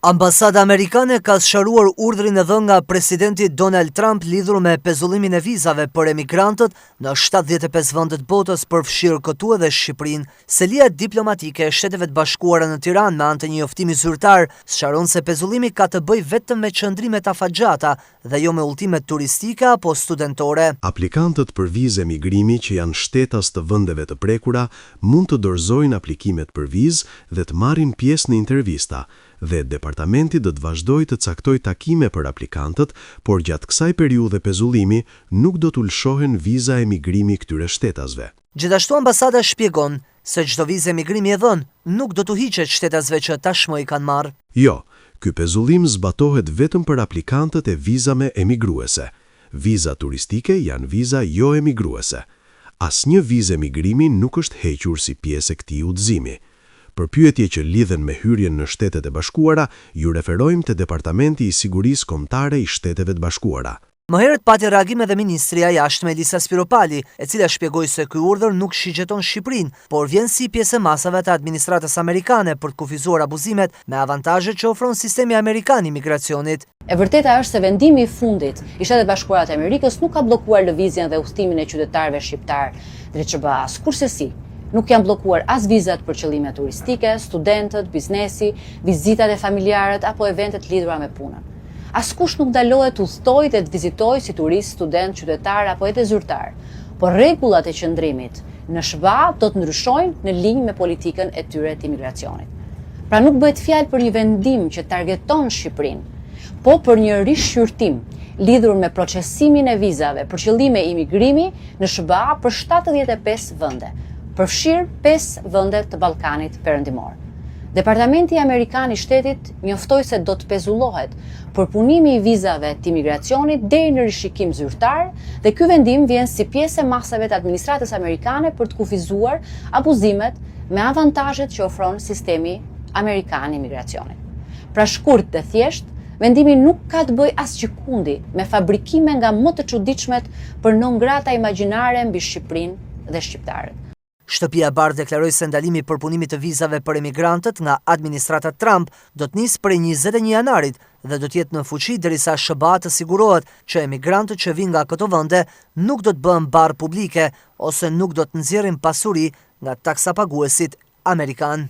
Ambasada amerikane ka sqaruar urdhrin e dhënë nga presidenti Donald Trump lidhur me pezullimin e vizave për emigrantët në 75 vende të botës, përfshirë këtu edhe Shqipërinë. Selia diplomatike e Shteteve të Bashkuara në Tiranë me anë të një njoftimi zyrtar sqaron se pezullimi ka të bëjë vetëm me qëndrimet afatgjata dhe jo me udhëtimet turistike apo studentore. Aplikantët për vizë emigrimi që janë shtetas të vendeve të prekura mund të dorëzojnë aplikimet për vizë dhe të marrin pjesë në intervista, dhe departamenti do të vazhdojë të caktojë takime për aplikantët, por gjatë kësaj periudhe pezullimi nuk do t'u lëshohen viza emigrimi këtyre shtetasve. Gjithashtu ambasada shpjegon se çdo vizë emigrimi e dhënë nuk do t'u hiqet shtetasve që tashmë i kanë marrë. Jo, ky pezullim zbatohet vetëm për aplikantët e vizave emigruese. Viza turistike janë viza jo emigruese. Asnjë vizë emigrimi nuk është hequr si pjesë e këtij udhëzimi. Për pyetje që lidhen me hyrjen në Shtetet e Bashkuara, ju referojmë te Departamenti i Sigurisë Kombëtare i Shteteve të Bashkuara. Më herët pati reagim edhe ministrja e Jashtme Elisa Spiropali, e cila shpjegoi se ky urdhër nuk shigjeton Shqipërinë, por vjen si pjesë e masave të administratës amerikane për të kufizuar abuzimet me avantazhet që ofron sistemi amerikan i migracionit. E vërteta është se vendimi i fundit i Shteteve të Bashkuara të Amerikës nuk ka bllokuar lëvizjen dhe udhëtimin e qytetarëve shqiptarë drejt SHBA-së. Kurrsesi, nuk janë bllokuar as vizat për qëllime turistike, studentët, biznesi, vizitat e familjarët apo eventet të lidhura me punën. Askush nuk ndalohet të udhëtojë dhe të vizitojë si turist, student, qytetar apo edhe zyrtar, por rregullat e qëndrimit në SHBA do të ndryshojnë në linjë me politikën e tyre të imigracionit. Pra nuk bëhet fjalë për një vendim që targeton Shqipërinë, po për një rishqyrtim lidhur me procesimin e vizave për qëllime imigrimi në SHBA për 75 vende, përfshirë 5 vende të Ballkanit Perëndimor. Departamenti Amerikan i Shtetit njoftoi se do të pezullohet përpunimi i vizave të imigracionit deri në rishikim zyrtar dhe ky vendim vjen si pjesë e masave të administratës amerikane për të kufizuar abuzimet me avantazhet që ofron sistemi amerikan i imigracionit. Pra shkurt dhe thjesht, vendimi nuk ka të bëjë asgjëkundi me fabrikime nga më të çuditshmet për non grata imagjinare mbi Shqipërinë dhe shqiptarët. Shtëpia e Bardhë deklaroi se ndalimi i përpunimit të vizave për emigrantët nga administrata Trump do të nisë prej 21 janarit dhe do të jetë në fuqi derisa SHBA të sigurohet që emigrantët që vijnë nga këto vende nuk do të bëhen barrë publike ose nuk do të nxjerrin pasuri nga taksapaguesit amerikanë.